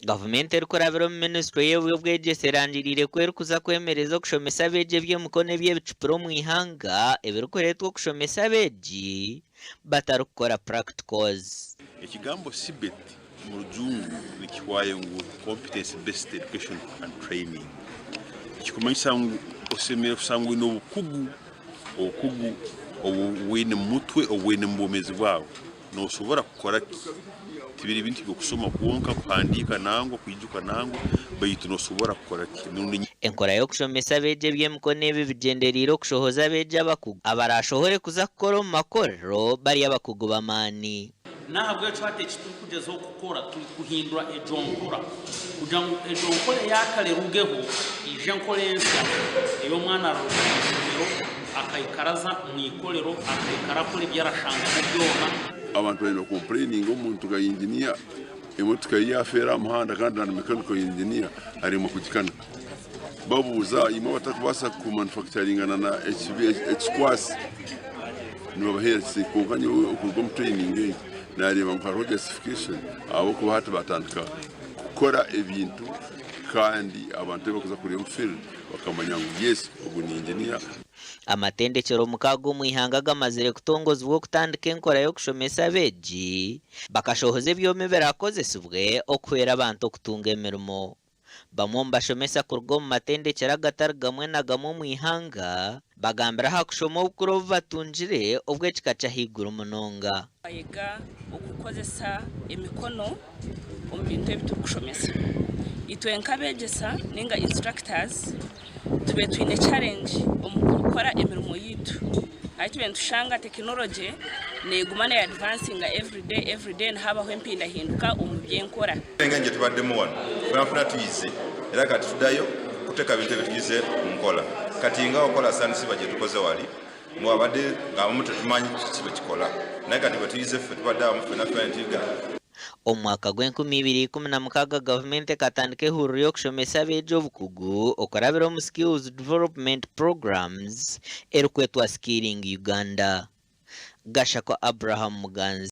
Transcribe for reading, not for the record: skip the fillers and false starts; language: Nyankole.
Gavumenti erikurabira omu minisitule y'eby'obwegyese erangiriire ku erikuza kwemereza okushomesa abeegi eby'emikono eby'ebicupuri omu ihanga ebirikureetwa okushomesa abeegi batarikukora practicals. Ekigambo CBET omu rujungu nikihwayo ngu Competence Based Education and Training ekikumanyisa ngu oshemereire kushanga oine obukugu, obukugu obu oine omu mutwe, obu oine omu bwomeezi bwawe. Noosobora kukora ki? Tibiri bintu by'okusoma kwonka, kuhandiika nangwa, kwijuka nangwa, baitu noosobora kukora ki? Emirundi. Enkora y'okushomesa abeegi eby'emikono ebi bigyendereire okushohoza abeegi abakugu abaraashohore kuza kukora omu makorero bari abakugu b'amaani. N'ahabw'ekyo hati eki turikugyezaho kukora, turikuhindura egyo nkora kugira ngu egyo nkora eya kare erugeho eije enkora ensya ey'omwana araruga omu ishomero akaikara aza omu ikorero akaikara akora ebi arashangamu byona. Abantu baine kukompureyininga omuntu nka yinginiya emotoka ye yafeera aha muhanda kandi na mechanical engineer aremwa kugikanika. Babuuza imwe abatakubaasa kumanufacturinga na ekikwasi nibabaheera ki? Kwonka nyowe okuruga omu training egi nareeba ngu hariho justification ahabw'okuba hati batandika kukora ebintu kandi abantu abu barikuza kureeba omu field bakamanya ngu yes ogu ni engineer. Amatendekyero mukaaga omu ihanga gamazire kutongozibwa okutandika enkora y'okushomesa abeegi, bakashohoza ebyoma ebirakozesibwe okuhwera abantu okutunga emirimo. Bamwe omu bashomesa kuruga omu matendekyero agatari gamwe na gamwe omu ihanga bagambire aha kushoma obukuru obu batungire obw'ekika ky'ahaiguru munonga. Twayega okukozesa emikono omu bintu ebi turikushomesa. Itwe nk'abeegyesa nainga instructors tubaire twine challenge omu kukora emirimo yaitu. Ahu tubaire nitushanga tekinologye neeguma ne advancinga everyday everyday nihabaho empindahinduka omu by'enkora. Engeri gye tubaddemu wano fenafena tuyize era kati tudayo kuteka bintu ebituyize mu nkola. Kati nga okola sansiba gye tukoze wali mbu abadde nga abamu tetumanyi kiki bwe kikola naye kati bwe tuyize ffe tubadde awamu fenafena ne tuyiga. Omu mwaka gw'enkumi ibiri ikumi na mukaaga gavumenti ekatandika ehururu y'okushomesa abeegi obukugu okurabira omu Skills Development Programs erikwetwa Skilling Uganda. Gashakwa Abraham Muganzi.